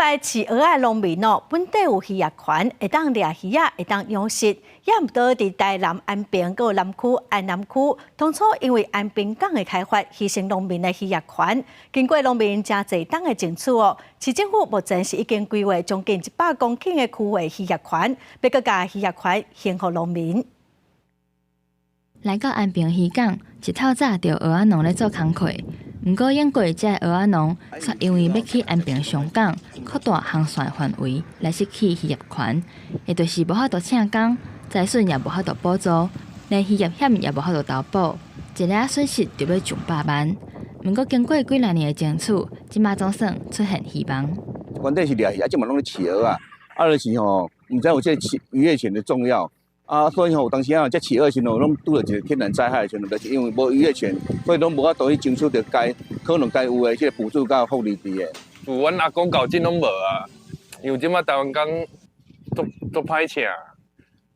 來飼蚵仔農民哦，本地有漁業權，會當掠魚仔，會當養殖。也毋過佇台南安平佮南區安南區，當初因為安平港的開發，犧牲農民的漁業權。經過農民誠濟冬的爭取哦，市政府目前是已經規劃將近100公頃的區域漁業權，欲閣共漁業權還予農民。來到安平漁港，一透早就蚵仔農咧做工課。毋過湧過遮的蚵仔農，卻因為欲去安平上港，擴大航線範圍，來失去漁業權，也就是無法度請工，災損也無法度補助，連漁業險也無法度投保，一下損失就欲上百萬。毋過經過幾若年的爭取，這馬總算出現希望。原底是掠魚，啊，這馬攏咧飼蚵仔，啊，就是吼，毋知有這個漁業權的重要。啊，所以吼，有當時啊，這飼蚵時陣，攏拄著一個天然災害的時陣，就是因為無漁業權，所以攏無法度去爭取著該可能該有的這個補助佮福利佇的。自阮阿公到今攏無啊，因為這馬台灣港足足歹請，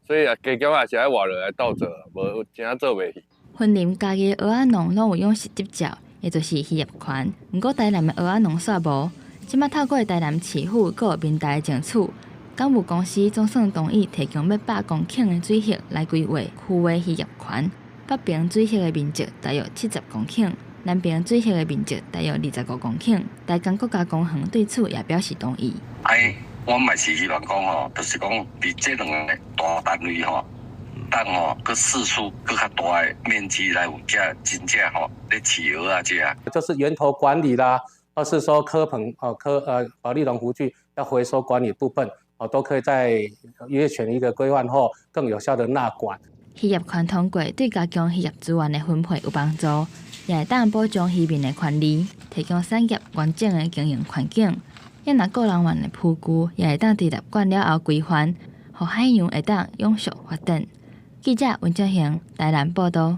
所以啊，加減也是愛活落來鬥做，無真正做袂去。雲林嘉義蚵仔農攏有養殖執照，也就是漁業權。毋過台南的蚵仔農煞無。這馬透過台南市府佮民代爭取，港務公司總算同意提供欲100公頃的水域來規劃區域漁業權。北爿水域的面積大約70公頃，南爿水域的面積大約25公頃。台江國家公園對此也表示同意。哎，我嘛是希望講吼，就是講佇這兩個大單位吼，當吼閣釋出閣較大的面積來有遮真正吼咧飼蚵仔這。就是源頭管理啦，或是說柯棚哦柯保麗龍浮具要回收管理部分。哦，都可以在漁業權一個規範後，更有效的納管。漁業權通過對加強漁業資源的分配有幫助，也會當保障漁民的權利，提供產業完整的經營環境。也若個人員的浮具，也會當佇納管了後歸還，予海洋會當永續發展。記者溫正賢台南報導。